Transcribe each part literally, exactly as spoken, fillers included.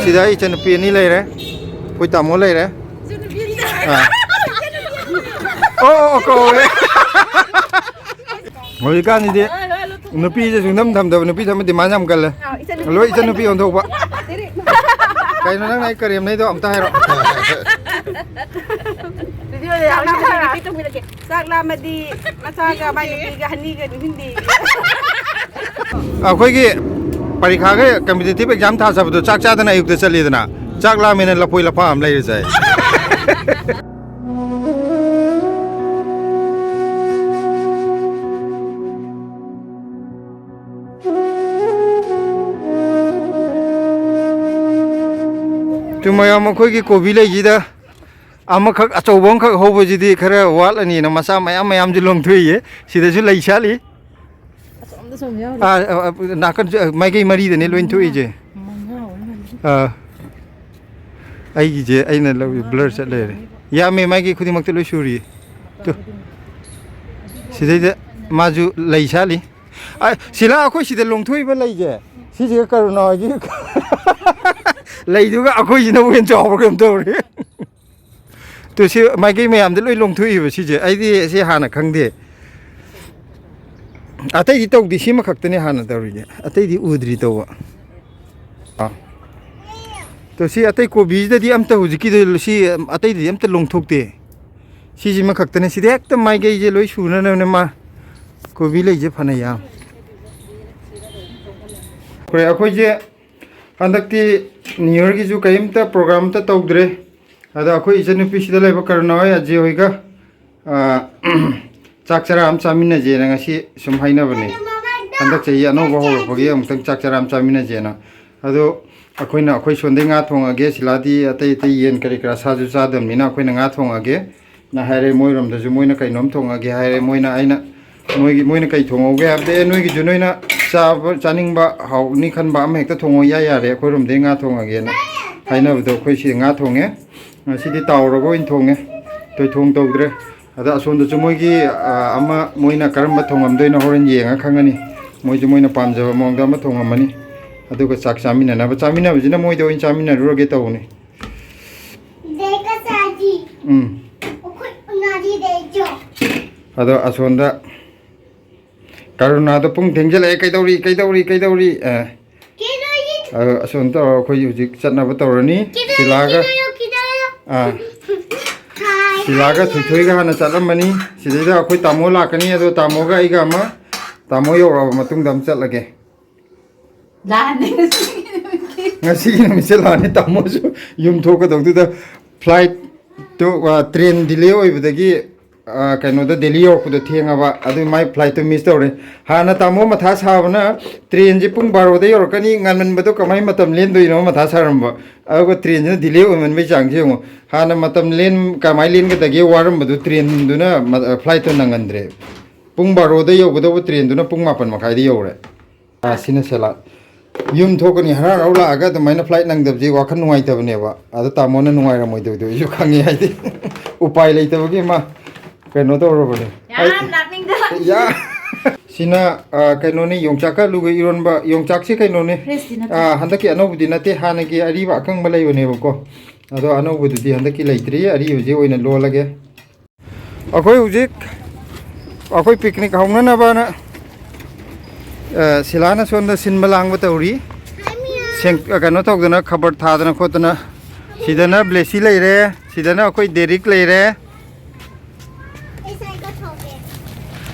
ꯁꯤꯗ ꯑꯩ ꯏꯆꯟꯅꯨꯄꯤ ꯑꯅꯤ ꯂꯩꯔꯦ, ꯑꯩꯈꯣꯏ ꯇꯥꯃꯣ ꯂꯩꯔꯦ꯫ ꯑꯥ꯫ ꯑꯣ, ꯑꯣ, ꯀꯧꯔꯦ꯫ ꯍꯧꯖꯤꯛꯀꯥꯟꯁꯤꯗꯤ ꯅꯨꯄꯤꯁꯦ ꯁꯨꯡꯅꯝ ꯊꯝꯗꯕ, ꯅꯨꯄꯤ ꯊꯝꯕ ꯗꯤꯃꯥꯟ ꯌꯥꯝ ꯀꯜꯂꯦ꯫ ꯑꯥ, ꯏꯆꯟꯅꯨꯄꯤ ꯂꯣꯏ ꯏꯆꯟꯅꯨꯄꯤ ꯑꯣꯟꯊꯣꯛꯄ꯫ ꯀꯩꯅꯣ ꯅꯪꯅ ꯑꯩ ꯀꯔꯦꯝꯅꯩꯗꯣ ꯑꯝꯇ ꯍꯥꯏꯔꯣ꯫ ꯚꯤꯗꯤꯑꯣꯗ ꯌꯥꯎꯔꯤꯁꯦ ꯅꯨꯄꯤ ꯇꯧꯕꯤꯔꯛꯀꯦ꯫ ꯆꯥꯛ ꯂꯥꯝꯃꯗꯤ ꯃꯆꯥꯒ ꯃꯥꯏ ꯅꯨꯄꯤꯒ ꯍꯅꯤꯒ ꯑꯗꯨꯝ ꯍꯤꯟꯗꯤ꯫ ꯑꯩꯈꯣꯏꯒꯤ ꯄꯔꯤꯈꯥꯒ competitive exam ꯊꯥꯖꯕꯗꯣ ꯆꯥꯛ ꯆꯥꯗꯅ ꯑꯌꯨꯛꯇ ꯆꯠꯂꯤꯗꯅ, ꯆꯥꯛ ꯂꯥꯝꯃꯦꯅ ꯂꯐꯣꯏ ꯂꯐꯥ ꯑꯃ ꯂꯩꯔ ꯆꯥꯏ꯫ ꯇꯨ ꯃꯌꯥꯝ ꯑꯩꯈꯣꯏꯒꯤ ꯀꯣꯕꯤ ꯂꯩꯁꯤꯗ ꯑꯃꯈꯛ ꯑꯆꯧꯕ ꯑꯃꯈꯛ ꯍꯧꯕꯁꯤꯗꯤ ꯈꯔ ꯋꯥꯠꯂꯅꯤꯅ ꯃꯆꯥ ꯃꯌꯥꯝ ꯃꯌꯥꯝꯁꯨ ꯂꯣꯡꯊꯣꯛꯏꯌꯦ꯫ ꯁꯤꯗꯁꯨ ꯂꯩ ꯁꯥꯠꯂꯤ꯫ ꯑꯁꯣꯝꯗꯁꯨ ꯑꯃ ꯌꯥꯎꯔꯤ꯫ ꯑꯥ, ꯑꯥ, ꯑꯥ, ꯅꯥꯀꯟ, ꯑꯥ, ꯃꯥꯏꯀꯩ ꯃꯔꯤꯗꯅꯦ ꯂꯣꯏ ꯊꯣꯛꯏꯁꯦ꯫ ꯃꯉꯥ ꯑꯣꯏꯔꯝꯒꯅꯤ꯫ ꯑꯥ, ꯑꯩꯒꯤꯁꯦ ꯑꯩꯅ ꯂꯧ-, blur ꯆꯠ ꯂꯩꯔꯦ꯫ ꯌꯥꯝꯃꯦ, ꯃꯥꯏꯀꯩ ꯈꯨꯗꯤꯡꯃꯛꯇ ꯂꯣꯏ ꯁꯨꯔꯤꯌꯦ꯫ ꯇꯨ꯫ ꯁꯤꯗꯩꯗ ꯃꯥꯁꯨ ꯂꯩ ꯁꯥꯠꯂꯤ꯫ ꯑ, ꯁꯤꯂꯥ, ꯑꯩꯈꯣꯏ ꯁꯤꯗ ꯂꯣꯡꯊꯣꯛꯏꯕ ꯂꯩꯁꯦ, ꯁꯤꯁꯤꯒ ꯀꯔꯨꯅꯥ ꯍꯣꯏꯒꯤ ꯂꯩꯗꯨꯒ ꯑꯩꯈꯣꯏꯁꯤꯅꯕꯨ ꯍꯦꯟꯅ ꯆꯥꯎꯕ꯭ꯔꯥ ꯀꯩꯅꯣꯝ ꯇꯧꯔꯦ꯫ ꯇꯨ, ꯁꯤ ꯃꯥꯏꯀꯩ ꯃꯌꯥꯝꯗ ꯂꯣꯏ ꯂꯣꯡꯊꯣꯛꯏꯕ ꯁꯤꯁꯦ꯫ ꯑꯩꯗꯤ ꯁꯤ ꯍꯥꯟꯅ ꯈꯪꯗꯦ꯫ ꯑꯇꯩꯗꯤ ꯇꯧꯗꯦ, ꯁꯤꯃꯈꯛꯇꯅꯦ ꯍꯥꯟꯅ ꯇꯧꯔꯤꯁꯦ꯫ ꯑꯇꯩꯗꯤ ꯎꯗ꯭ꯔꯤ ꯇꯧꯕ꯫ ꯑꯥ꯫ ꯇꯨ, ꯁꯤ ꯑꯇꯩ ꯀꯣꯕꯤꯁꯤꯗꯗꯤ ꯑꯝꯇ ꯍꯧꯖꯤꯛꯀꯤꯗ ꯁꯤ ꯑꯇꯩꯗꯗꯤ ꯑꯝꯇ ꯂꯣꯡꯊꯣꯛꯇꯦ꯫ ꯁꯤꯁꯤꯃ ꯈꯛꯇꯅꯦ꯫ ꯁꯤꯗꯤ ꯍꯦꯛꯇ ꯃꯥꯏꯀꯩꯁꯦ ꯂꯣꯏ ꯁꯨꯅꯅꯕꯅꯦ ꯃꯥ꯫ ꯀꯣꯕꯤ ꯂꯩꯁꯦ ꯐꯅ ꯌꯥꯝ꯫ ꯍꯣꯏ, ꯑꯩꯈꯣꯏꯁꯦ ꯍꯟꯗꯛꯇꯤ New Yearꯒꯤꯁꯨ ꯀꯔꯤꯝꯇ program ꯑꯝꯇ ꯇꯧꯗ꯭ꯔꯦ꯫ ꯑꯗ ꯑꯩꯈꯣꯏ ꯏꯆꯟꯅꯨꯄꯤꯁꯤꯗ ꯂꯩꯕ ꯀꯔꯨꯅꯥ ꯍꯣꯏ, ꯑꯖꯦ ꯍꯣꯏꯒ, ꯑ, ꯆꯥꯛ ꯆꯔꯥ ꯑꯃ ꯆꯥꯃꯤꯟꯅꯁꯦꯅ ꯉꯁꯤ ꯁꯨꯝ ꯍꯥꯏꯅꯕꯅꯦ꯫ ꯍꯟꯗꯛ ꯆꯍꯤ ꯑꯅꯧꯕ ꯍꯧꯔꯛꯄꯒꯤ ꯑꯃꯨꯛꯇꯪ ꯆꯥꯛ ꯆꯔꯥ ꯑꯃ ꯆꯥꯃꯤꯟꯅꯁꯦꯅ꯫ ꯑꯗꯣ ꯑꯩꯈꯣꯏꯅ, ꯑꯩꯈꯣꯏ ꯁꯣꯝꯗꯩ ꯉꯥ ꯊꯣꯡꯉꯒꯦ, ꯁꯤꯂꯥꯗꯤ ꯑꯇꯩ ꯑꯇꯩ ꯌꯦꯟ ꯀꯔꯤ ꯀꯔꯥ ꯁꯥꯁꯨ ꯆꯥꯗꯕꯅꯤꯅ ꯑꯩꯈꯣꯏꯅ ꯉꯥ ꯊꯣꯡꯉꯒꯦꯅ ꯍꯥꯏꯔꯦ꯫ ꯃꯣꯏꯔꯣꯝꯗꯁꯨ ꯃꯣꯏꯅ ꯀꯩꯅꯣꯝ ꯊꯣꯡꯉꯒꯦ ꯍꯥꯏꯔꯦ꯫ ꯃꯣꯏꯅ, ꯑꯩꯅ ꯃꯣꯏꯒꯤ, ꯃꯣꯏꯅ ꯀꯩ ꯊꯣꯡꯍꯧꯒꯦ ꯍꯥꯏꯕꯗ, "ꯑꯦ, ꯅꯣꯏꯒꯤꯁꯨ ꯅꯣꯏꯅ ꯆꯥꯕ, ꯆꯥꯅꯤꯡꯕ, ꯍꯥꯎꯅꯤ ꯈꯟꯕ ꯑꯃ ꯍꯦꯛꯇ ꯊꯣꯡꯉꯣ, ꯏꯌꯥ ꯌꯥꯔꯦ, ꯑꯩꯈꯣꯏꯔꯣꯝꯗꯩ ꯉꯥ ꯊꯣꯡꯉꯒꯦꯅ" ꯍꯥꯏꯅꯕꯗꯣ ꯑꯩꯈꯣꯏ ꯁꯤ ꯉꯥ ꯊꯣꯡꯉꯦ꯫ ꯉꯁꯤꯗꯤ ꯇꯥꯎꯔꯒ ꯑꯣꯏꯅ ꯊꯣꯡꯉꯦ, ꯇꯣꯏꯊꯣꯡ ꯇꯧꯗ꯭ꯔꯦ꯫ ꯑꯗ ꯑꯁꯣꯝꯗꯁꯨ ꯃꯣꯏꯒꯤ, ꯑ, ꯑꯃ, ꯃꯣꯏꯅ ꯀꯔꯝꯕ ꯊꯣꯡꯉꯝꯗꯣꯏꯅꯣ ꯍꯣꯔꯦꯟ ꯌꯦꯡꯉ ꯈꯪꯉꯅꯤ꯫ ꯃꯣꯏꯁꯨ ꯃꯣꯏꯅ ꯄꯥꯝꯖꯕ ꯃꯑꯣꯡꯗ ꯑꯃ ꯊꯣꯡꯉꯝꯃꯅꯤ꯫ ꯑꯗꯨꯒ ꯆꯥꯛ ꯆꯥꯃꯤꯟꯅꯅꯕ, ꯆꯥꯃꯤꯟꯅꯕꯁꯤꯅ ꯃꯣꯏꯗ ꯑꯣꯏꯅ ꯆꯥꯃꯤꯟꯅꯔꯨꯔꯒꯦ ꯇꯧꯕꯅꯤ꯫ ꯎꯝ꯫ ꯑꯗꯣ ꯑꯁꯣꯝꯗ ꯀꯔꯨꯅꯥꯗꯣ ꯄꯨꯡ ꯊꯦꯡꯖꯤꯜꯂꯛꯑꯦ, "ꯀꯩꯗꯧꯔꯤ, ꯀꯩꯗꯧꯔꯤ, ꯀꯩꯗꯧꯔꯤ?" ꯑ, ꯑꯗꯣ ꯑꯁꯣꯝ ꯇꯧꯔ ꯑꯩꯈꯣꯏ ꯍꯧꯖꯤꯛ ꯆꯠꯅꯕ ꯇꯧꯔꯅꯤ꯫ ꯁꯤꯂꯥꯒ, ꯑꯥ, ꯁꯤꯂꯥꯒ ꯊꯣꯏꯊꯣꯏꯒ ꯍꯥꯟꯅ ꯆꯠꯂꯝꯃꯅꯤ꯫ ꯁꯤꯗꯩꯗ ꯑꯩꯈꯣꯏ ꯇꯥꯃꯣ ꯂꯥꯛꯀꯅꯤ, ꯑꯗꯣ ꯇꯥꯃꯣꯒ ꯑꯩꯒ ꯑꯃ, ꯇꯥꯃꯣ ꯌꯧꯔꯛꯑꯕ ꯃꯇꯨꯡꯗ ꯑꯃ ꯆꯠꯂꯒꯦ꯫ ꯂꯥꯟꯅꯦ ꯉꯁꯤꯒꯤ ꯅꯨꯃꯤꯠꯀꯤ꯫ ꯉꯁꯤꯒꯤ ꯅꯨꯃꯤꯠꯁꯦ ꯂꯥꯟꯅꯤ꯫ ꯇꯥꯃꯣꯁꯨ ꯌꯨꯝ ꯊꯣꯛꯀꯗꯧꯗꯨꯗ flight ꯇꯨ, ꯑ, train delay ꯑꯣꯏꯕꯗꯒꯤ, ꯑ, ꯀꯩꯅꯣꯗ ꯗꯦꯜꯂꯤ ꯌꯧꯔꯛꯄꯗꯣ ꯊꯦꯡꯉꯕ, ꯑꯗꯨ ꯃꯥꯏ flight ꯇꯨ miss ꯇꯧꯔꯦ꯫ ꯍꯥꯟꯅ ꯇꯥꯃꯣ ꯃꯊꯥ ꯁꯥꯕꯅ train ꯁꯦ ꯄꯨꯡ ꯕꯥꯔꯣꯗ ꯌꯧꯔꯛꯀꯅꯤ, ꯉꯟꯃꯟꯕꯗꯣ ꯀꯃꯥꯏꯅ ꯃꯇꯝ ꯂꯦꯟꯗꯣꯏꯅꯣ ꯃꯊꯥ ꯁꯥꯔꯝꯕ, ꯑꯗꯨꯒ train ꯁꯤꯅ delay ꯑꯣꯏꯃꯟꯕꯩ ꯆꯥꯡꯁꯦ ꯌꯦꯡꯉꯣ꯫ ꯍꯥꯟꯅ ꯃꯇꯝ ꯂꯦꯟ-, ꯀꯃꯥꯏꯅ ꯂꯦꯟꯒꯗꯒꯦ ꯋꯥꯔꯝꯕꯗꯨ train ꯗꯨꯅ ꯃ-, flight ꯇꯨ ꯅꯪꯍꯟꯗ꯭ꯔꯦ꯫ ꯄꯨꯡ ꯕꯥꯔꯣꯗ ꯌꯧꯒꯗꯧꯕ train ꯗꯨꯅ ꯄꯨꯡ ꯃꯥꯄꯟ ꯃꯈꯥꯏꯗ ꯌꯧꯔꯦ꯫ ꯑꯥ, ꯁꯤꯅ ꯁꯦꯂꯥ꯫ ꯌꯨꯝ ꯊꯣꯛꯀꯅꯤ, ꯍꯔꯥꯎ ꯍꯔꯥꯎ ꯂꯥꯛꯑꯒ ꯑꯗꯨꯃꯥꯏꯅ flight ꯅꯪꯗꯕꯁꯦ ꯋꯥꯈꯜ ꯅꯨꯡꯉꯥꯏꯇꯕꯅꯦꯕ꯫ ꯑꯗ ꯇꯥꯃꯣꯅ ꯅꯨꯡꯉꯥꯏꯔꯝꯃꯣꯏꯗꯕꯗꯣ ꯑꯩꯁꯨ ꯈꯪꯉꯦ, ꯍꯥꯏꯗꯤ ꯎꯄꯥꯏ ꯂꯩꯇꯕꯒꯤ ꯃꯥ ꯀꯩꯅꯣ ꯇꯧꯔꯕꯅꯦ꯫ ꯌꯥꯝ ꯑꯩ-, ꯂꯥꯛꯅꯤꯡꯗꯕ꯫ ꯌꯥ-, ꯁꯤꯅ, ꯑꯥ, ꯀꯩꯅꯣꯅꯤ, ꯌꯣꯡꯆꯥꯛꯀ ꯑꯂꯨꯒ ꯏꯔꯣꯟꯕ꯫ ꯌꯣꯡꯆꯥꯛꯁꯦ ꯀꯩꯅꯣꯅꯤ, fresh ꯇꯤ ꯅꯠꯇꯦ꯫ ꯑꯥ, ꯍꯟꯗꯛꯀꯤ ꯑꯅꯧꯕꯗꯤ ꯅꯠꯇꯦ, ꯍꯥꯟꯅꯒꯤ ꯑꯔꯤꯕ ꯑꯀꯪꯕ ꯂꯩꯕꯅꯦꯕꯀꯣ꯫ ꯑꯗꯣ ꯑꯅꯧꯕꯗꯨꯗꯤ ꯍꯟꯗꯛꯀꯤ ꯂꯩꯇ꯭ꯔꯤ, ꯑꯔꯤꯕꯁꯤ ꯑꯣꯏꯅ ꯂꯣꯜꯂꯒꯦ꯫ ꯑꯩꯈꯣꯏ ꯍꯧꯖꯤꯛ ꯑꯩꯈꯣꯏ picnic ꯍꯧꯅꯅꯕꯅ, ꯑ, ꯁꯤꯂꯥꯅ ꯁꯣꯝꯗ ꯁꯤꯟꯕ ꯂꯥꯡꯕ ꯇꯧꯔꯤ꯫ ꯁꯦꯡ-, ꯀꯩꯅꯣ ꯇꯧꯗꯅ, ꯈꯕꯔ ꯊꯥꯗꯅ ꯈꯣꯠꯇꯅ꯫ ꯁꯤꯗꯅ ꯕ꯭ꯂꯦꯁꯤ ꯂꯩꯔꯦ, ꯁꯤꯗꯅ ꯑꯩꯈꯣꯏ ꯗꯦꯔꯤꯛ ꯂꯩꯔꯦ꯫ ꯑꯩ ꯁꯥꯏꯀꯜ ꯊꯧꯒꯦ꯫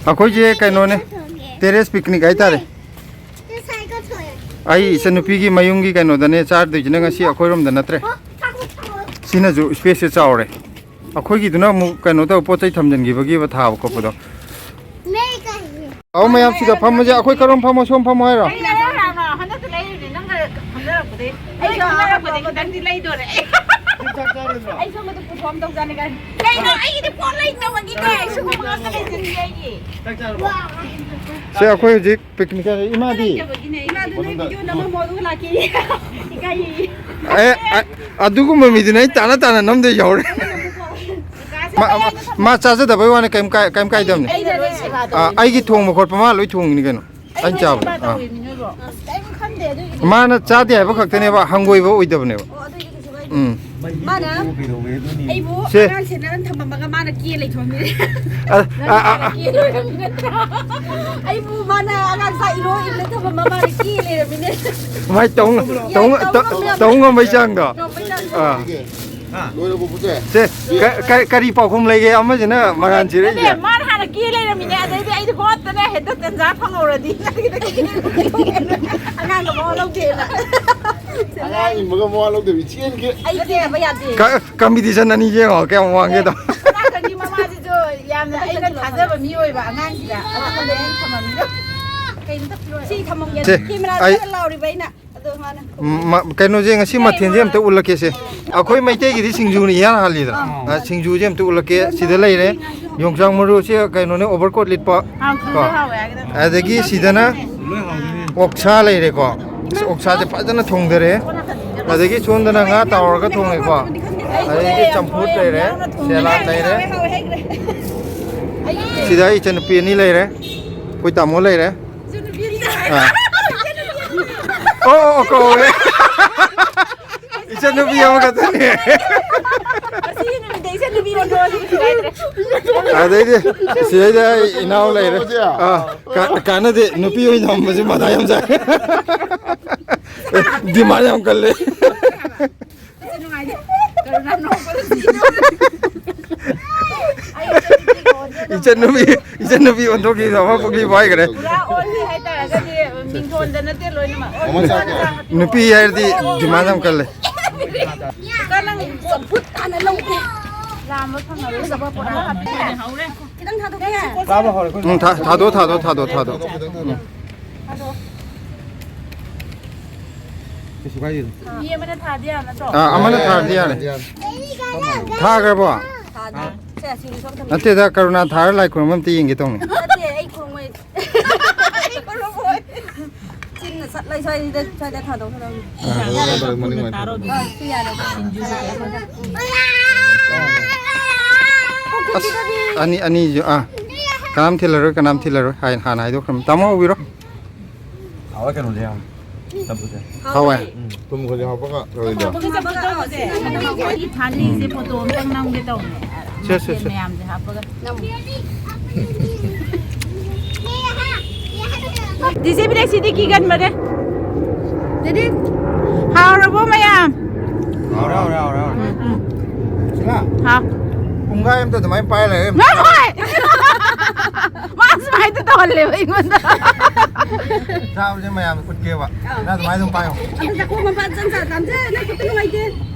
ꯑꯩꯈꯣꯏꯁꯦ ꯀꯩꯅꯣꯅꯦ, ꯁꯥꯏꯀꯜ ꯊꯧꯒꯦ꯫ Terrace picnic ꯍꯥꯏꯇꯥꯔꯦ꯫ ꯑꯩ ꯁꯥꯏꯀꯜ ꯊꯧꯒꯦ꯫ ꯑꯩ ꯏꯆꯟꯅꯨꯄꯤꯒꯤ ꯃꯌꯨꯝꯒꯤ ꯀꯩꯅꯣꯗꯅꯦ ꯆꯥꯔꯗꯣꯏꯁꯤꯅ ꯉꯁꯤ, ꯑꯩꯈꯣꯏꯔꯣꯝꯗ ꯅꯠꯇ꯭ꯔꯦ꯫ ꯑꯣ, ꯊꯥꯡꯒꯣ, ꯊꯥꯡꯒꯣ꯫ ꯁꯤꯅꯁꯨ space ꯁꯦ ꯆꯥꯎꯔꯦ꯫ ꯑꯩꯈꯣꯏꯒꯤꯗꯨꯅ ꯑꯃꯨꯛ ꯀꯩꯅꯣ ꯇꯧ, ꯄꯣꯠ ꯆꯩ ꯊꯝꯖꯤꯟꯈꯤꯕꯒꯤ ꯊꯥꯕ ꯈꯣꯠꯄꯗꯣ꯫ ꯂꯩ ꯀꯩꯒꯤ? ꯑꯧ, ꯃꯌꯥꯝ ꯁꯤꯗ ꯐꯝꯃꯁꯦ꯫ ꯑꯩꯈꯣꯏ ꯀꯔꯣꯝ ꯐꯝꯃꯣ? ꯁꯣꯝ ꯐꯝꯃꯣ ꯍꯥꯏꯔꯣ? ꯑꯩ ꯉꯔꯥꯡ ꯅꯍꯥꯟ ꯍꯟꯗꯛꯇ ꯂꯩꯔꯤꯅꯦ, ꯅꯪꯒ ꯈꯪꯅꯔꯛꯄꯗꯩ꯫ ꯑꯩ ꯈꯪꯅꯔꯛꯄꯗꯩ ꯈꯤꯇꯪꯗꯤ ꯂꯩꯗꯣꯔꯦ꯫ ꯑꯩ ꯁꯣꯝꯗ perform ꯇꯧꯖꯥꯠꯅꯤ ꯀꯥꯏꯅ꯫ ꯀꯩꯅꯣ, ꯑꯩꯒꯤꯗꯤ ꯄꯣꯠ ꯂꯩꯇꯕꯒꯤꯅꯦ ꯁꯤꯒꯨꯝꯕ ꯉꯥꯛꯇ ꯂꯩꯁꯤꯟꯕꯤ ꯑꯩꯒꯤ꯫ ꯁꯦ, ꯑꯩꯈꯣꯏ ꯍꯧꯖꯤꯛ picnic ꯆꯠꯂꯤ꯫ ꯏꯃꯥꯗꯤ? ꯏꯃꯥꯗꯨ ꯅꯣꯏ video ꯅꯝꯃꯝꯃꯣ ꯑꯗꯨꯒ ꯂꯥꯛꯀꯦꯌꯦ꯫ ꯏꯀꯥꯏꯌꯦ꯫ ꯑꯦ, ꯑ-, ꯑꯗꯨꯒꯨꯝꯕ ꯃꯤꯗꯨꯅ ꯑꯩ ꯇꯥꯅ ꯇꯥꯅ ꯅꯝꯗꯣꯏ ꯌꯥꯎꯔꯦ꯫ ꯃꯥ, ꯃꯥ, ꯃꯥ ꯆꯥꯖꯗꯕꯩ ꯋꯥꯅꯤ, ꯀꯩꯝ ꯀꯥꯏ-, ꯀꯩꯝ ꯀꯥꯏꯗꯕꯅꯤ꯫ ꯑꯩꯅ ꯂꯣꯏ ꯁꯦꯕꯥ ꯇꯧꯔꯦ꯫ ꯑꯥ, ꯑꯩꯒꯤ ꯊꯣꯡꯕ ꯈꯣꯠꯄ ꯃꯥ ꯂꯣꯏ ꯊꯣꯡꯉꯤꯅꯤ ꯀꯩꯅꯣ꯫ ꯑꯩꯅ ꯂꯣꯏ ꯆꯥꯕꯗꯣ꯫ ꯁꯦꯕꯥ ꯑꯥ꯫ ꯇꯧꯔꯤꯅꯤ ꯅꯣꯏꯕꯣ꯫ ꯑꯁ, ꯀꯩꯝ ꯈꯟꯗꯦ ꯑꯗꯨꯒꯤ꯫ ꯃꯥꯅ ꯆꯥꯗꯦ ꯍꯥꯏꯕ ꯈꯛꯇꯅꯦꯕ, ꯍꯪꯒꯣꯏꯕ ꯑꯣꯏꯗꯕꯅꯦꯕ꯫ ꯑꯣ, ꯑꯗꯨꯏꯗꯤ ꯀꯩꯁꯨ ꯀꯥꯏꯗꯦ꯫ ꯎꯝ꯫ ꯃꯥꯅ ꯁꯦ꯫ ꯑꯩꯕꯨ ꯑꯉꯥꯡ ꯁꯦꯟꯅꯔ ꯊꯝꯃꯝꯃꯒ ꯃꯥꯅ ꯀꯦ ꯂꯩꯊꯣꯛꯑꯝꯃꯤꯅꯦ꯫ ꯑ, ꯑ, ꯑ, ꯑ꯫ ꯀꯦ ꯂꯩꯔꯝꯃꯤ ꯅꯠꯇ꯭ꯔꯥ? ꯑꯩꯕꯨ ꯃꯥꯅ ꯑꯉꯥꯡ ꯆꯥꯛ ꯏꯔꯣ ꯏꯜꯂ ꯊꯝꯃꯝꯃ ꯃꯥꯅ ꯀꯦ ꯂꯩꯔꯝꯃꯤꯅꯦ꯫ ꯃꯥꯏ ꯇꯧ ꯉ-, ꯇꯧ ꯉ-, ꯇꯧ ꯉ-, ꯇꯧ ꯉꯝꯕꯩ ꯆꯥꯡꯗꯣ꯫ ꯉꯝꯕꯩ ꯆꯥꯡꯗꯣ꯫ ꯑꯥ꯫ ꯂꯣꯏꯔꯕꯣ ꯄꯣꯠꯁꯦ? ꯁꯦ, ꯀ-, ꯀ-, ꯀꯔꯤ ꯄꯥꯎꯈꯨꯝ ꯂꯩꯒꯦ? ꯑꯃꯁꯤꯅ ꯃꯔꯥꯟ ꯁꯤꯔꯛꯏꯁꯦ꯫ ꯅꯠꯇꯦ, ꯃꯥꯅ ꯍꯥꯟꯅ ꯀꯦ ꯂꯩꯔꯝꯃꯤꯅꯦ, ꯑꯗꯩꯗꯤ ꯑꯩꯗꯤ ꯍꯣꯠꯇꯅ ꯍꯦꯛꯇ ꯇꯟꯖꯥ ꯐꯪꯍꯧꯔꯗꯤ꯫ ꯑꯉꯥꯡꯒ ꯃꯋꯥ ꯂꯧꯗꯦꯅ꯫ ꯑꯉꯥꯡ ꯏꯟꯕꯒ ꯃꯋꯥ ꯂꯧꯗꯕꯤ ꯆꯦꯟꯒꯦ꯫ ꯑꯩ ꯆꯦꯟꯕ ꯌꯥꯗꯦ꯫ ꯀ-, competition ꯑꯅꯤ ꯌꯦꯡꯉꯣ, ꯀꯌꯥꯝ ꯋꯥꯡꯒꯦꯗꯣ꯫ ꯁꯣꯝ ꯅꯥꯀꯟꯒꯤ ꯃꯃꯥꯁꯤꯁꯨ ꯌꯥꯝꯅ ꯑꯩꯅ ꯊꯥꯖꯕ ꯃꯤ ꯑꯣꯏꯕ ꯑꯉꯥꯡꯁꯤꯗ ꯑꯗꯨꯒꯅꯦ ꯑꯩꯅ ꯊꯝꯃꯝꯃꯤꯗꯣ꯫ ꯀꯩꯅꯣ ꯇꯧꯔꯣꯏ꯫ ꯁꯤ ꯊꯝꯃꯝꯒꯦ꯫ ꯁꯦ, ꯀꯦꯃꯦꯔꯥ ꯑꯩ ꯀꯟꯅ ꯂꯥꯎꯔꯤꯕ ꯑꯩꯅ꯫ ꯑꯗꯣ ꯃꯥꯅ ꯃ-, ꯀꯩꯅꯣꯁꯦ ꯉꯁꯤ ꯃꯊꯦꯜꯁꯦ ꯑꯝꯇ ꯎꯠꯂꯛꯀꯦꯁꯦ꯫ ꯑꯩꯈꯣꯏ ꯃꯩꯇꯩꯒꯤꯗꯤ ꯁꯤꯡꯖꯨꯅ ꯏꯍꯥꯟ ꯍꯥꯜꯂꯤꯗꯅ꯫ ꯑꯥ꯫ ꯑ, ꯁꯤꯡꯖꯨꯁꯦ ꯑꯝꯇ ꯎꯠꯂꯛꯀꯦ꯫ ꯁꯤꯗ ꯂꯩꯔꯦ ꯌꯣꯡꯆꯥꯛ ꯃꯔꯨꯁꯦ, ꯀꯩꯅꯣꯅꯦ, overcoat ꯂꯤꯠꯄ꯫ ꯍꯥꯎ, ꯀꯣ꯫ ꯍꯥꯎꯋꯦ ꯍꯥꯏꯒꯗꯕꯅꯦ꯫ ꯑꯗꯒꯤ ꯁꯤꯗꯅ ꯑꯣꯛꯁꯥ ꯂꯩꯔꯦꯀꯣ꯫ ꯑꯁ, ꯑꯣꯛꯁꯥꯁꯦ ꯐꯖꯅ ꯊꯣꯡꯊꯔꯦ꯫ ꯑꯗꯒꯤ ꯁꯣꯝꯗꯅ ꯉꯥ ꯇꯥꯎꯔꯒ ꯊꯣꯡꯉꯦꯀꯣ꯫ ꯑꯗꯒꯤ ꯆꯝꯐꯨꯠ ꯂꯩꯔꯦ, salad ꯂꯩꯔꯦ꯫ ꯁꯤꯗ ꯑꯩ ꯏꯆꯟꯅꯨꯄꯤ ꯑꯅꯤ ꯂꯩꯔꯦ, ꯑꯩꯈꯣꯏ ꯇꯥꯃꯣ ꯂꯩꯔꯦ꯫ ꯑꯥ꯫ ꯑꯣ, ꯑꯣ, ꯀꯧꯔꯦ꯫ ꯏꯆꯟꯅꯨꯄꯤ ꯑꯃꯈꯛꯇꯅꯦ꯫ ꯑꯗꯩꯗꯤ ꯁꯤꯗꯩꯗ ꯑꯩ ꯏꯅꯥꯎ ꯂꯩꯔꯦ꯫ ꯑꯥ, ꯀꯥ-, ꯀꯥꯟꯅꯗꯦ, ꯅꯨꯄꯤ ꯑꯣꯏꯅ ꯊꯝꯕꯁꯦ ꯃꯊꯥ ꯌꯥꯝ ꯁꯥꯏ꯫ Demand ꯌꯥꯝ ꯀꯜꯂꯦ꯫ ꯏꯆꯟꯅꯨꯄꯤ, ꯏꯆꯟꯅꯨꯄꯤ ꯑꯣꯟꯊꯣꯛꯈꯤꯗ ꯑꯃ ꯄꯨꯛꯂꯤ ꯄꯥꯏꯈ꯭ꯔꯦ꯫ ꯄꯨꯔꯥ ꯑꯣꯜꯂꯤ ꯍꯥꯏꯇꯥꯔꯒꯗꯤ, ꯃꯤꯡꯊꯣꯟꯗ ꯅꯠꯇꯦ ꯂꯣꯏꯅꯃꯛ꯫ ꯅꯨꯄꯤ ꯍꯥꯏꯔꯗꯤ demand ꯌꯥꯝ ꯀꯜꯂꯦ꯫ ꯀ-, ꯅꯪ ꯆꯝꯐꯨꯠ ꯍꯥꯟꯅ ꯂꯧꯒꯦ꯫ ꯂꯥꯝꯕ ꯐꯪꯉꯔꯣꯏ꯫ ꯈꯤꯇꯪ ꯊꯥꯗꯣꯛꯀꯦ꯫ ꯎꯝ, ꯊꯥ-, ꯊꯥꯗꯣꯛ, ꯊꯥꯗꯣꯛ, ꯊꯥꯗꯣꯛ, ꯊꯥꯗꯣꯛ꯫ ꯎꯝ꯫ ꯀꯩꯁꯨ ꯀꯥꯏꯗꯦꯗ꯫ ꯃꯤ ꯑꯃꯅ ꯊꯥꯗꯤ ꯌꯥꯕ ꯅꯠꯇ꯭ꯔꯣ? ꯑꯥ, ꯑꯃꯅ ꯊꯥꯔꯗꯤ ꯌꯥꯔꯦ꯫ ꯊꯥꯈ꯭ꯔꯕꯣ? ꯊꯥꯗ꯭ꯔꯤ꯫ ꯁꯦ, ꯁꯤꯡꯖꯨ ꯁꯣꯝ ꯊꯝꯃꯦ꯫ ꯅꯠꯇꯦꯗ, ꯀꯔꯨꯅꯥ ꯊꯥꯔ ꯂꯥꯏ ꯈꯨꯔꯨꯝꯕ ꯑꯝꯇ ꯌꯦꯡꯒꯦ ꯇꯧꯅꯤ꯫ ꯅꯠꯇꯦ, ꯑꯩ ꯈꯨꯔꯨꯝꯃꯣꯏ꯫ ꯑꯩ ꯈꯨꯔꯨꯝꯃꯣꯏ꯫ ꯆꯤꯟꯅ ꯆꯠꯂ ꯁ꯭ꯋꯥꯏꯗ, ꯁ꯭ꯋꯥꯏꯗ ꯊꯥꯗꯣꯛꯀꯗꯧꯅꯤ꯫ ꯑꯥ, ꯃꯅꯤꯡ, ꯃꯅꯤꯡ꯫ ꯑꯥ, ꯁꯤ ꯌꯥꯔꯦ꯫ ꯑꯁ, ꯑꯅꯤ, ꯑꯅꯤꯁꯨ, ꯑꯥ꯫ ꯀꯅꯥꯝ ꯊꯤꯜꯂꯔꯣꯏ, ꯀꯅꯥꯝ ꯊꯤꯜꯂꯔꯣꯏ꯫ ꯍꯥꯏ-, ꯍꯥꯟꯅ ꯍꯥꯏꯗꯣꯛꯈ꯭ꯔꯕꯅꯤ꯫ ꯇꯥꯃꯣ ꯍꯧꯕꯤꯔꯣ꯫ ꯊꯥꯎ ꯀꯩꯅꯣꯁꯦ ꯌꯥꯝ ꯆꯝꯐꯨꯠꯁꯦ꯫ ꯍꯥꯎꯋꯦ꯫ ꯎꯝ꯫ ꯊꯨꯝ ꯈꯖꯤꯛ ꯍꯥꯞꯄꯒ ꯇꯧꯔꯤꯗꯣ꯫ ꯑꯩꯈꯣꯏꯒꯤ ꯊꯥꯂꯤꯁꯦ ꯐꯣꯇꯣ ꯑꯝꯇꯪ ꯅꯝꯒꯦ ꯇꯧꯕꯅꯦ꯫ ꯁꯦ, ꯁꯦ, ꯁꯦ꯫ ꯃꯌꯥꯝꯁꯦ ꯍꯥꯞꯄꯒ꯫ ꯗꯤꯖꯦ ꯕꯤꯂꯦꯁꯤꯗꯤ ꯀꯤꯒꯟꯕꯅꯦ꯫ ꯗꯦꯗꯤ, ꯍꯥꯎꯔꯕꯣ ꯃꯌꯥꯝ? ꯍꯥꯎꯔꯦ, ꯍꯥꯎꯔꯦ, ꯍꯥꯎꯔꯦ, ꯍꯥꯎꯔꯦ꯫ ꯎꯝ, ꯎꯝ꯫ ꯁꯤꯂꯥ, ꯍꯥꯎ꯫ ꯄꯨꯡꯈꯥꯏ ꯑꯝꯇ ꯑꯗꯨꯃꯥꯏꯅ ꯄꯥꯏ ꯂꯩꯔꯦ꯫ ꯉꯥꯏꯈꯣ! ꯃꯥ ꯁꯨꯃꯥꯏꯅ ꯇꯧꯍꯜꯂꯦꯕ ꯑꯩꯉꯣꯟꯗ꯫ ꯆꯥꯕꯁꯦ ꯃꯌꯥꯝ ꯎꯠꯀꯦꯕ꯫ ꯑꯥ꯫ ꯅꯪ ꯑꯗꯨꯃꯥꯏꯅ ꯑꯗꯨꯝ ꯄꯥꯏꯌꯣ꯫ ꯑꯗꯨ ꯆꯥꯛꯈꯣꯝ ꯃꯄꯥꯟ ꯆꯪ ꯆꯥ ꯆꯥꯝꯖꯦ, ꯅꯪ ꯈꯨꯠꯇ ꯅꯨꯡꯉꯥꯏꯇꯦ꯫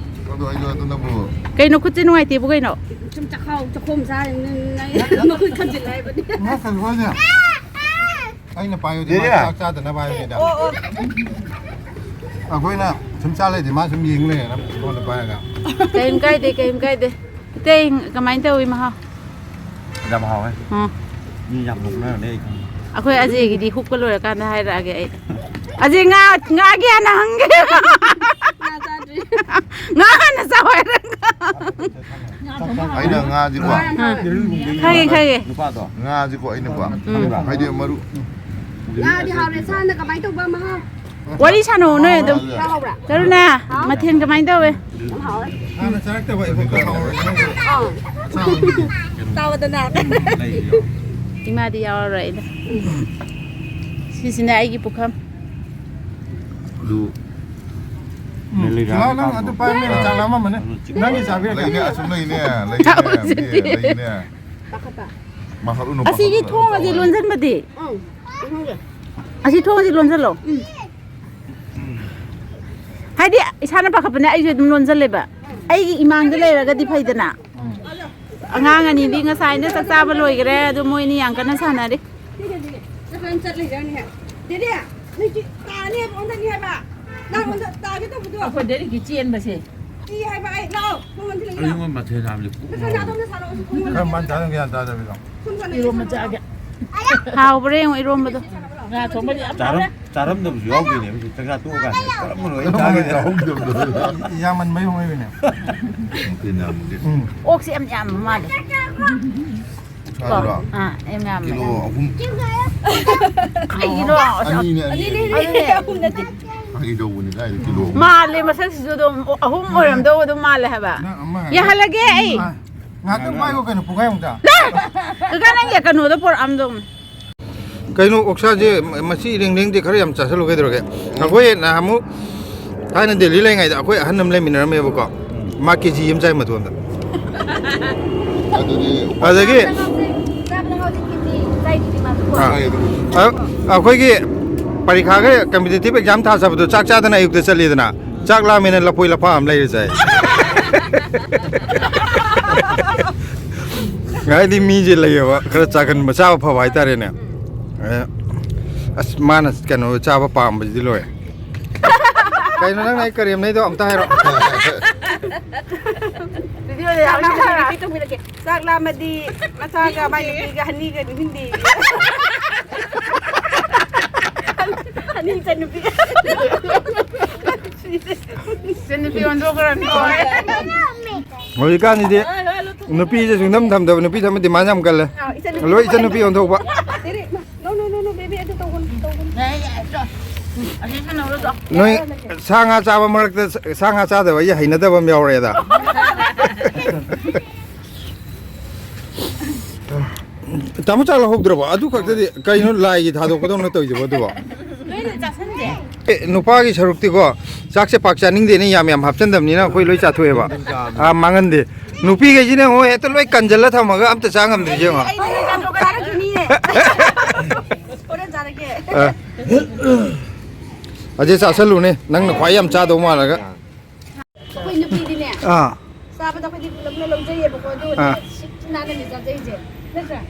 ꯑꯗꯣ ꯑꯩꯁꯨ ꯑꯗꯨꯅꯕꯨ꯫ ꯀꯩꯅꯣ ꯈꯨꯠꯁꯦ ꯅꯨꯡꯉꯥꯏꯇꯦꯕꯨ ꯀꯩꯅꯣ? ꯁꯨꯝ ꯆꯈꯥꯎ, ꯆꯈꯣꯝ ꯆꯥꯔꯤꯕꯅꯤꯅ ꯅꯪ ꯃꯈꯨꯠ ꯈꯟꯖꯤꯜꯂꯦ ꯍꯥꯏꯕꯅꯤ꯫ ꯉꯥ ꯀꯩꯅꯣ ꯍꯥꯏꯁꯦ? ꯑꯩꯅ ꯄꯥꯏꯌꯨꯗꯤ ꯃꯥ ꯆꯥꯛ ꯆꯥꯗꯅꯕ ꯍꯥꯏꯕꯅꯤꯗ꯫ ꯑꯣ, ꯑꯣ꯫ ꯑꯩꯈꯣꯏꯅ ꯁꯨꯝ ꯆꯥ ꯂꯩꯗꯤ ꯃꯥ ꯁꯨꯝ ꯌꯦꯡ ꯂꯩꯔꯦꯅ ꯐꯣꯟꯗ ꯄꯥꯏꯔꯒ꯫ ꯀꯩꯝ ꯀꯥꯏꯗꯦ, ꯀꯩꯝ ꯀꯥꯏꯗꯦ꯫ ꯏꯇꯩ, ꯀꯃꯥꯏꯅ ꯇꯧꯋꯤ ꯃꯍꯥꯎ? ꯌꯥꯝ ꯍꯥꯎꯋꯦ꯫ ꯎꯝ꯫ ꯃꯤ ꯌꯥꯝ ꯅꯣꯛꯅꯔꯅꯤ ꯑꯩ ꯈꯪꯉꯦ꯫ ꯑꯩꯈꯣꯏ ꯑꯖꯦꯒꯤꯗꯤ ꯍꯨꯛꯄ ꯂꯣꯏꯔꯀꯥꯟꯗ ꯍꯥꯏꯔꯛꯑꯒꯦ ꯑꯩ꯫ ꯑꯖꯦ, ꯉꯥ, ꯉꯥꯒꯤ ꯍꯥꯟꯅ ꯍꯪꯒꯦ꯫ ꯉꯥ ꯆꯥꯗ꯭ꯔꯤ꯫ ꯉꯥ ꯍꯥꯟꯅ ꯆꯥꯎ ꯍꯥꯏꯔꯒ꯫ ꯑꯩꯅ ꯉꯥꯁꯤꯀꯣ꯫ ꯑꯥ꯫ ꯈꯪꯉꯦ, ꯈꯪꯉꯦ꯫ ꯅꯨꯄꯥꯗꯣ꯫ ꯉꯥꯁꯤꯀꯣ ꯑꯩꯅꯀꯣ꯫ ꯎꯝ꯫ ꯍꯥꯏꯗꯤ ꯃꯔꯨ꯫ ꯉꯥꯗꯤ ꯍꯥꯎꯔꯦ꯫ ꯁꯥꯅ ꯀꯃꯥꯏꯅ ꯇꯧꯕ ꯃꯍꯥꯎ? ꯋꯥꯔꯤ ꯁꯥꯟꯅꯧ ꯅꯣꯏ ꯑꯗꯨꯝ꯫ ꯍꯥꯎꯕ꯭ꯔꯥ? ꯇꯔꯨꯅ, ꯍꯥꯎ꯫ ꯃꯊꯦꯜ ꯀꯃꯥꯏꯅ ꯇꯧꯋꯦ? ꯌꯥꯝ ꯍꯥꯎꯋꯦ꯫ ꯍꯥꯟꯅ ꯆꯥꯔꯛꯇꯕ ꯑꯩꯈꯣꯏ ꯈꯔ ꯍꯥꯎꯔꯦ꯫ ꯑꯥ꯫ ꯆꯥꯎꯗꯅ꯫ ꯏꯃꯥꯗꯤ ꯌꯥꯎꯔꯔꯣꯏ ꯑꯩꯅ꯫ ꯁꯤꯁꯤꯅ ꯑꯩꯒꯤ ꯄꯨꯈꯝ꯫ ꯑꯗꯨ ꯎꯝ꯫ ꯂꯩ-, ꯂꯩ-, ꯁꯤꯂꯥꯎ, ꯅꯪ ꯑꯗꯨ ꯄꯥꯏꯔꯝꯃꯦ, ꯆꯥꯛ ꯂꯥꯝꯃꯝꯃꯅꯤ꯫ ꯑꯗꯨ ꯆꯤꯛ-, ꯅꯪꯒꯤ ꯆꯥꯕꯤꯔꯒꯦ꯫ ꯂꯩꯅꯦ, ꯑꯁꯨꯝ ꯂꯩꯅꯦ, ꯂꯩꯅꯦ, ꯆꯥꯛ ꯂꯩꯅꯦ, ꯂꯩꯅꯦ꯫ ꯃꯍꯥꯛ ꯎꯅ ꯑꯁꯤꯒꯤ ꯄꯥꯈꯪ ꯊꯣꯡ ꯑꯁꯤ ꯂꯣꯟꯁꯤꯟꯕꯗꯤ? ꯎꯝ꯫ ꯑꯁꯤ ꯊꯣꯡ ꯑꯁꯤ ꯂꯣꯟꯁꯤꯜꯂꯣ꯫ ꯎꯝ꯫ ꯍꯥꯏꯗꯤ ꯏꯁꯥꯅ ꯄꯥꯈꯠꯄꯅꯦ, ꯑꯩꯁꯨ ꯑꯗꯨꯝ ꯂꯣꯟꯁꯤꯜꯂꯦꯕ꯫ ꯑꯩꯒꯤ ꯏꯃꯥꯡꯗ ꯂꯩꯔꯒꯗꯤ ꯐꯩꯗꯅ꯫ ꯎꯝ꯫ ꯑꯉꯥꯡ ꯑꯅꯤꯗꯤ ꯉꯁꯥꯏꯅ ꯆꯥꯛ ꯆꯥꯕ ꯂꯣꯏꯈ꯭ꯔꯦ, ꯑꯗꯨ ꯃꯣꯏ ꯑꯅꯤ ꯌꯥꯝ ꯀꯟꯅ ꯁꯥꯟꯅꯔꯤ꯫ ꯆꯠꯂꯤꯖꯥꯠꯅꯤ꯫ ꯗꯦꯗꯤ, ꯅꯪ ꯆꯤꯛ ꯇꯥꯅꯤ ꯍꯥꯏꯕ, ꯑꯣꯟꯊꯅꯤ ꯍꯥꯏꯕ꯫ ꯅꯪ ꯑꯣꯟꯊ-, ꯇꯥꯒꯦ ꯇꯧꯕꯗꯣ꯫ ꯑꯩꯈꯣꯏ ꯗꯦꯗꯤꯒꯤ ꯆꯦꯟꯕꯁꯦ꯫ ꯀꯤ ꯍꯥꯏꯕ ꯑꯩ꯫ ꯂꯥꯛꯑꯣ, ꯅꯪ ꯑꯣꯟꯊꯅꯤ, ꯂꯥꯛꯑꯣ꯫ ꯑꯌꯨꯛ ꯃꯊꯦꯜ ꯌꯥꯝꯁꯦ ꯄꯨꯛ ꯅꯪ ꯅꯥꯔꯦ꯫ ꯁꯅꯥꯗꯣ ꯑꯝꯇ ꯁꯥꯔꯛꯑꯣ, ꯁꯤ ꯈꯣꯡ ꯈꯔ ꯃꯥꯟ ꯆꯥꯗꯅ ꯒ꯭ꯌꯥꯟ ꯇꯥꯗꯕꯤꯗꯣ꯫ ꯁꯨꯝ ꯁꯥꯟꯅ ꯏꯔꯣꯝꯕ ꯆꯥꯒꯦ꯫ ꯍꯥꯎꯕ꯭ꯔꯥ ꯌꯦꯡꯉꯣ ꯏꯔꯣꯝꯕꯗꯣ꯫ ꯉꯥ ꯊꯣꯡꯕꯗꯤ ꯌꯥꯝ ꯆꯥꯔꯝ-, ꯍꯥꯎꯔꯦ꯫ ꯆꯥꯔꯝꯗꯕꯁꯨ ꯌꯥꯎꯗꯣꯏꯅꯦ꯫ ꯍꯧꯖꯤꯛ ꯆꯥꯛꯆꯥ ꯇꯣꯛꯑꯀꯥꯟꯗ ꯀꯔꯝꯕꯅꯣ ꯑꯩꯅ ꯆꯥꯒꯦ? ꯌꯥꯝꯃꯟꯕꯩ ꯍꯧꯅꯕꯤꯅꯦ꯫ ꯇꯤꯟꯅꯕꯒꯤ꯫ ꯎꯝ꯫ ꯑꯣꯛꯁꯦ ꯌꯥꯝ ꯌꯥꯝꯕ ꯃꯥꯜꯂꯦ꯫ ꯑꯗꯨꯔꯣ? ꯑꯥ, ꯑꯩ ꯃꯌꯥꯝ ꯀꯤꯂꯣ ꯃꯌꯥꯝ꯫ ꯑꯍꯨꯝ꯫ ꯀꯩꯒꯤꯅꯣ? ꯑꯅꯤꯅꯦ, ꯑꯅꯤ, ꯑꯅꯤ꯫ ꯑꯗꯨꯅꯦ꯫ ꯑꯍꯨꯝ ꯅꯠꯇꯦ꯫ ꯐꯥꯒꯤ ꯇꯧꯕꯅꯤ, ꯀꯥꯏꯗ ꯀꯤꯂꯣ ꯑꯍꯨꯝ? ꯃꯥꯜꯂꯦ, ꯃꯁꯛꯁꯤꯁꯨ ꯑꯗꯨꯝ ꯑꯍꯨꯝ ꯑꯣꯏꯔꯝꯗꯧꯕ ꯑꯗꯨꯝ ꯃꯥꯜꯂꯦ ꯍꯥꯏꯕ꯫ ꯅꯪ ꯑꯃ ꯍꯥꯏꯔꯣ꯫ ꯌꯥꯍꯜꯂꯒꯦ ꯑꯩ꯫ ꯉꯥꯏꯍꯥꯛꯇꯪ ꯄꯥꯏꯈꯣ ꯀꯩꯅꯣ, ꯄꯨꯡꯈꯥꯏꯃꯨꯛꯇ꯫ ꯀꯀꯥ, ꯅꯪꯒꯤ ꯀꯩꯅꯣꯗꯣ ꯄꯨꯔꯛꯑꯝꯗꯧꯅꯤ꯫ ꯀꯩꯅꯣ, ꯑꯣꯛꯁꯥꯁꯦ ꯃꯆꯤ ꯏꯔꯦꯡ ꯂꯦꯡꯗꯦ, ꯈꯔ ꯌꯥꯝ ꯆꯥꯁꯤꯜꯂꯨ ꯀꯩꯗꯧꯔꯒꯦ? ꯑꯩꯈꯣꯏ ꯅꯍꯥꯟꯃꯨꯛ ꯊꯥꯏꯅ ꯗꯦꯜꯂꯤ ꯂꯩꯔꯤꯉꯩꯗ ꯑꯩꯈꯣꯏ ꯑꯍꯟ ꯑꯃ ꯂꯩꯃꯤꯟꯅꯔꯝꯃꯦꯕꯀꯣ꯫ ꯃꯥ ꯀꯦ ꯖꯤ ꯑꯃ ꯆꯥꯏ ꯃꯇꯣꯟꯗ꯫ ꯑꯗꯨꯗꯤ ꯑꯗꯒꯤ ꯆꯥꯕꯗ ꯉꯥꯎꯗꯦ, ꯀꯦ ꯖꯤ ꯆꯥꯏꯗꯨꯗꯤ ꯃꯥꯁꯨ꯫ ꯑꯥ꯫ ꯑ-, ꯑꯩꯈꯣꯏꯒꯤ ꯄꯔꯤꯈꯥꯒ competitive exam ꯊꯥ ꯆꯠꯄꯗꯣ ꯆꯥꯛ ꯆꯥꯗꯅ ꯑꯌꯨꯛꯇ ꯆꯠꯂꯤꯗꯅ, ꯆꯥꯛ ꯂꯥꯝꯃꯦꯅ ꯂꯐꯣꯏ ꯂꯐꯥ ꯑꯃ ꯂꯩꯔ ꯆꯥꯏ꯫ ꯍꯥꯏꯗꯤ ꯃꯤꯁꯦ ꯂꯩꯌꯦꯕ, ꯈꯔ ꯆꯥꯒꯟꯕ, ꯆꯥꯕ ꯐꯕ ꯍꯥꯏꯇꯥꯔꯦꯅꯦ꯫ ꯑꯦ, ꯑꯁ, ꯃꯥꯅ ꯀꯩꯅꯣ ꯆꯥꯕ ꯄꯥꯝꯕꯁꯤꯗꯤ ꯂꯣꯏꯔꯦ꯫ ꯀꯩꯅꯣ ꯅꯪꯅ ꯑꯩ ꯀꯔꯦꯝꯅꯩꯗꯣ ꯑꯝꯇ ꯍꯥꯏꯔꯣ꯫ ꯚꯤꯗꯤꯑꯣꯗ ꯌꯥꯎꯔꯤꯁꯤꯅꯦ, repeat ꯇꯧꯕꯤꯔꯛꯀꯦ꯫ ꯆꯥꯛ ꯂꯥꯝꯃꯗꯤ ꯃꯆꯥꯒ ꯃꯥꯏ ꯅꯨꯄꯤꯒ ꯍꯅꯤꯒ ꯅꯤꯡꯁꯤꯡꯗꯦ꯫ ꯍꯅꯤ ꯏꯆꯟꯅꯨꯄꯤ꯫ ꯏꯆꯟꯅꯨꯄꯤ ꯑꯣꯟꯊꯣꯛꯈ꯭ꯔꯅꯤ꯫ ꯍꯧꯖꯤꯛꯀꯥꯟꯁꯤꯗꯤ ꯅꯨꯄꯤꯁꯦ ꯁꯨꯡꯊꯝ ꯊꯝꯗꯕ, ꯅꯨꯄꯤ ꯊꯝꯕ demand ꯌꯥꯝ ꯀꯜꯂꯦ꯫ ꯑꯥ, ꯏꯆꯟꯅꯨꯄꯤ ꯂꯣꯏ ꯏꯆꯟꯅꯨꯄꯤ ꯑꯣꯟꯊꯣꯛꯄ꯫ ꯅꯣ, ꯅꯣ, ꯅꯣ, ꯅꯣ, ꯕꯦꯕꯤ, ꯑꯗꯨ ꯇꯧꯒꯅꯨ, ꯇꯧꯒꯅꯨ꯫ ꯑꯁꯤ ꯁꯥꯟꯅꯧꯔꯣ, ꯆꯣ꯫ ꯅꯣꯏ ꯁꯥ ꯉꯥ ꯆꯥꯕ ꯃꯔꯛꯇ ꯁꯥ ꯉꯥ ꯆꯥꯗꯕ ꯑꯩ ꯍꯩꯅꯗꯕ ꯑꯃ ꯌꯥꯎꯔꯛꯑꯦꯗ꯫ ꯇꯥꯃꯣ, ꯆꯥꯛ ꯂꯧꯍꯧꯗ꯭ꯔꯕꯣ? ꯑꯗꯨ ꯈꯛꯇꯗꯤ ꯀꯩꯅꯣ, ꯂꯥꯏꯒꯤ ꯊꯥꯗꯣꯛꯄꯗꯧꯅ ꯇꯧꯏꯗꯨꯕꯣ ꯑꯗꯨꯕꯣ? ꯂꯣꯏꯅ ꯆꯥꯁꯟꯁꯦ꯫ ꯑꯦ, ꯅꯨꯄꯥꯒꯤ ꯁꯔꯨꯛꯇꯤꯀꯣ, ꯆꯥꯛꯁꯦ ꯄꯥꯛ ꯆꯥꯅꯤꯡꯗꯦꯅꯦ, ꯌꯥꯝ ꯌꯥꯝ ꯍꯥꯞꯆꯟꯗꯕꯅꯤꯅ ꯑꯩꯈꯣꯏ ꯂꯣꯏ ꯆꯥꯊꯣꯛꯑꯦꯕ꯫ ꯑꯥ, ꯃꯥꯡꯍꯟꯗꯦ꯫ ꯅꯨꯄꯤꯈꯩꯁꯤꯅ ꯑꯃꯨꯛ ꯍꯦꯛꯇ ꯂꯣꯏ ꯀꯟꯖꯜꯂ ꯊꯝꯃꯒ ꯑꯝꯇ ꯆꯥ ꯉꯝꯗ꯭ꯔꯤꯁꯦ ꯌꯦꯡꯉꯣ꯫ ꯑꯩ ꯂꯣꯏ ꯆꯥꯊꯣꯛꯀꯅꯤ꯫ ꯍꯣꯔꯦꯟ ꯆꯥꯔꯒꯦ꯫ ꯑ꯫ ꯑꯁꯤ ꯆꯥꯁꯜꯂꯨꯅꯦ, ꯅꯪꯅ ꯈ꯭ꯋꯥꯏ ꯌꯥꯝ ꯆꯥꯗꯧ ꯃꯥꯜꯂꯒ꯫ ꯑꯩꯈꯣꯏ ꯅꯨꯄꯤꯗꯤꯅꯦ, ꯑꯥ꯫ ꯆꯥꯕꯗ ꯑꯩꯈꯣꯏꯗꯤ ꯄꯨꯂꯞꯅ ꯂꯧꯖꯩꯌꯦꯕꯀꯣ, ꯑꯗꯨꯒꯅꯦ, ꯑꯥ꯫ ꯁꯤꯠ ꯅꯥꯟꯅꯅꯦ ꯆꯥꯖꯩꯁꯦ꯫ ꯅꯠꯇ꯭ꯔꯥ?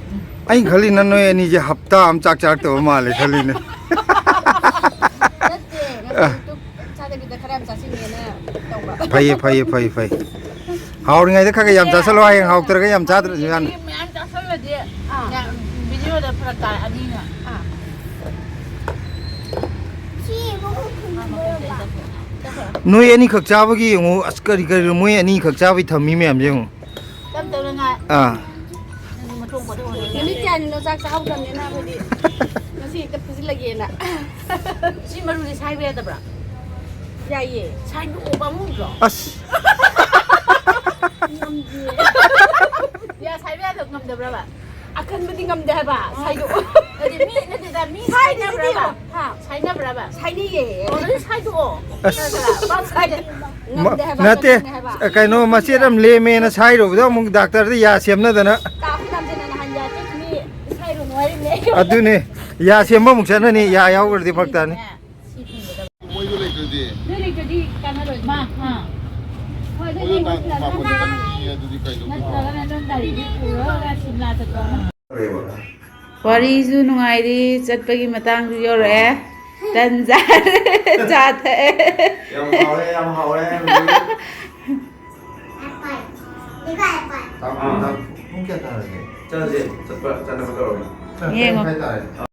ꯑꯩꯅ ꯈꯜꯂꯤꯅ ꯅꯣꯏ ꯑꯅꯤꯁꯦ ꯍꯞꯇꯥ ꯑꯃ ꯆꯥꯛ ꯆꯥꯔꯛꯇꯕ ꯃꯥꯜꯂꯦ ꯈꯜꯂꯤꯅꯦ꯫ ꯅꯠꯇꯦ, ꯉꯁꯥꯏ ꯑꯌꯨꯛꯇꯨ ꯆꯥꯗꯕꯤꯗ ꯈꯔ ꯌꯥꯝ ꯆꯥꯁꯤꯟꯒꯦꯅ ꯇꯧꯕ꯫ ꯐꯩꯌꯦ, ꯐꯩꯌꯦ, ꯐꯩ, ꯐꯩ꯫ ꯍꯥꯎꯔꯤꯉꯩꯗ ꯈꯔ ꯈꯔ ꯌꯥꯝ ꯆꯥꯁꯜꯂꯣ, ꯍꯌꯦꯡ ꯍꯥꯎꯇ꯭ꯔꯒ ꯌꯥꯝ ꯆꯥꯗ꯭ꯔꯁꯨ ꯌꯥꯅꯤ꯫ ꯃꯌꯥꯝ ꯆꯥꯁꯜꯂꯗꯤ, ꯑꯥ꯫ ꯌꯥꯝ, ꯚꯤꯗꯤꯑꯣꯗ ꯐꯔꯛ ꯇꯥꯔꯛꯑꯅꯤꯅ꯫ ꯑꯥ꯫ ꯅꯣꯏ ꯑꯅꯤꯈꯛ ꯆꯥꯕꯒꯤ ꯌꯦꯡꯉꯨ, ꯑꯁ, ꯀꯔꯤ ꯀꯔꯤꯅꯣ ꯃꯣꯏ ꯑꯅꯤꯈꯛ ꯆꯥꯕꯒꯤ ꯊꯝꯃꯤ ꯃꯌꯥꯝꯁꯦ ꯌꯦꯡꯉꯨ꯫ ꯇꯞ ꯇꯞꯅ ꯉꯥꯏ꯫ ꯑꯥ꯫ ꯅꯪꯁꯨ ꯃꯇꯣꯡ ꯃꯇꯣꯡ ꯀꯩꯅꯣ ꯆꯥꯛ ꯆꯥꯍꯧꯗ꯭ꯔꯕꯅꯤꯅ ꯑꯩꯈꯣꯏꯗꯤ ꯉꯁꯤ ꯍꯦꯛꯇ ꯐꯨꯖꯤꯜꯂꯒꯦꯅ꯫ ꯁꯤ ꯃꯔꯨꯁꯦ ꯁꯥꯏꯕ ꯌꯥꯗꯕ꯭ꯔꯥ? ꯌꯥꯏꯌꯦ꯫ ꯁꯥꯏꯕ ꯑꯣ ꯄꯥꯝꯃꯨꯗ꯭ꯔꯣ? ꯑꯁ꯫ ꯉꯝꯗꯤꯌꯦ꯫ ꯌꯥ ꯁꯥꯏꯕ ꯌꯥꯗꯕ ꯉꯝꯗꯕ꯭ꯔꯕ? ꯑꯀꯟꯕꯗꯤ ꯉꯝꯗꯦ ꯍꯥꯏꯕ, ꯁꯥꯏꯗꯣꯛꯑꯣ꯫ ꯑꯗꯨꯗꯤ ꯃꯤ ꯅꯠꯇꯦꯗ, ꯃꯤ ꯁꯥꯏꯗ꯭ꯔꯗꯤ ꯁꯥꯏꯅꯕ꯭ꯔꯕ? ꯍꯥ? ꯁꯥꯏꯅꯕ꯭ꯔꯕ? ꯁꯥꯏꯅꯩꯌꯦ꯫ ꯑꯣ, ꯑꯗꯨꯗꯤ ꯁꯥꯏꯗꯣꯛꯑꯣ꯫ ꯑꯁ꯫ ꯈꯔ ꯈꯔ꯫ ꯁꯥꯏꯗꯦ꯫ ꯉꯝꯗꯦ ꯍꯥꯏꯕ, ꯅꯠꯇꯦ, ꯀꯟꯕꯅꯦ ꯍꯥꯏꯕ꯫ ꯀꯩꯅꯣ, ꯃꯆꯦꯠ ꯑꯃ ꯂꯦꯝꯃꯦꯅ ꯁꯥꯏꯔꯨꯕꯗ ꯑꯃꯨꯛ ꯗꯥꯛꯇꯔꯗ ꯌꯥ ꯁꯦꯝꯅꯗꯅ꯫ ꯀꯥ ꯑꯩꯈꯣꯏ ꯅꯝꯖꯅ ꯅꯍꯥꯟ ꯌꯥ ꯇꯦꯛꯈꯤꯅꯤ, ꯁꯥꯏꯔꯨꯅꯨ ꯍꯥꯏꯔꯤꯕꯅꯦ꯫ ꯑꯗꯨꯅꯦ, ꯌꯥ ꯁꯦꯝꯕ ꯑꯃꯨꯛ ꯆꯠꯅꯅꯤ, ꯌꯥ ꯌꯥꯎꯈ꯭ꯔꯗꯤ ꯐꯔꯛ ꯇꯥꯅꯤ꯫ ꯃꯣꯏꯗꯣ ꯂꯩꯇ꯭ꯔꯗꯤ꯫ ꯅꯣꯏ ꯂꯩꯇ꯭ꯔꯗꯤ ꯀꯥꯟꯅꯔꯣꯏ꯫ ꯃꯥ, ꯑꯥ꯫ ꯍꯣꯏ, ꯑꯗꯨꯗꯤ ꯃꯣꯏꯗꯣ ꯇꯥꯡ ꯀꯨꯟꯃꯥꯄꯟꯗ ꯆꯠꯈꯤꯅꯤ, ꯑꯗꯨꯗꯤ ꯀꯩꯗꯧꯗꯣꯏꯅꯣ? ꯅꯠꯇ꯭ꯔꯒꯅ ꯅꯪ ꯒꯥꯔꯤꯗꯨ ꯄꯨꯔꯒ ꯁꯤꯝꯂꯥ ꯆꯠꯄ ꯑꯃ꯫ ꯋꯥꯔꯤꯁꯨ ꯅꯨꯡꯉꯥꯏꯔꯤ, ꯆꯠꯄꯒꯤ ꯃꯇꯥꯡꯁꯨ ꯌꯧꯔꯛꯑꯦ꯫ ꯇꯟ ꯆꯥꯔꯦ, ꯆꯥ ꯊꯛꯑꯦ꯫ ꯌꯥꯝ ꯍꯥꯎꯔꯦ, ꯌꯥꯝ ꯍꯥꯎꯔꯦ꯫ ꯇꯥꯡ ꯀꯨꯟ, ꯇꯥꯡ, ꯄꯨꯡ ꯀꯌꯥ ꯇꯥꯔꯒꯦ? ꯆꯠꯂꯁꯦ, ꯆꯠꯄ, ꯆꯠꯅꯕ ꯇꯧꯔꯒꯦ꯫ ꯌꯦꯡꯉꯣ꯫ ꯇꯔꯦꯠ ꯃꯈꯥꯏ ꯇꯥꯔꯦ꯫